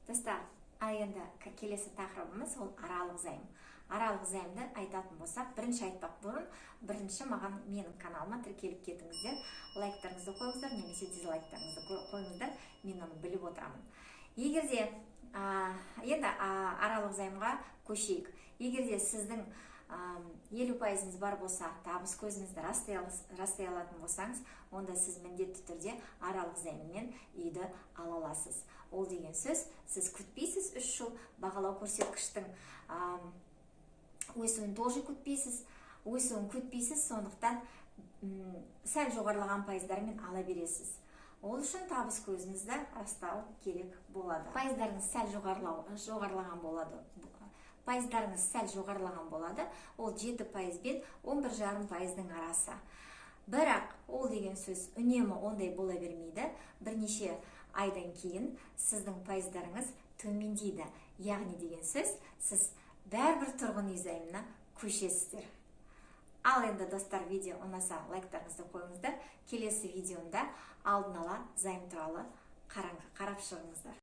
Достар, ал енді келесі тақырыбымыз ол аралық займ. Аралық займды айтатын болсақ, бірінші айтпақ бұрын, бірінші маған, менің каналыма тіркеліп кетіңіздер, лайктарыңызды қойыңыздар немесе дизлайктарыңызды қойыңыздар, мен оны біліп отырамын. Егер де енді аралық займға көшейік. Егер де сіздің 50%-ыңыз бар болса, табыс көзіңізді растай алатын болсаңыз, онда сіз міндетті түрде аралық займмен үйді ала аласыз. Ол деген сөз, сіз күтпейсіз 3 жыл, бағалау көрсеткіштің өсуін тоже күтпейсіз, өсуін күтпейсіз. Сондықтан сәл жоғарылаған пайыздармен ала бересіз. Ол үшін табыс көзіңізді растау керек болады. Пайыздарыңыз сәл жоғарылаған болады, пайыздарыңыз сәл жоғарылаған болады. Ол 7% пен 11,5%-дың арасы. Бірақ ол деген сөз үнемі ондай бола бермейді. Бірнеше айдан кейін сіздің пайыздарыңыз төмендейді. Яғни деген сөз, сіз бәрібір тұрғын үй займына көшесіздер. Ал енді, достар, видео ұнаса, лайктарыңызды қойыңыздар. Келесі видеомда алдын ала займ туралы қарап шығыңыздар.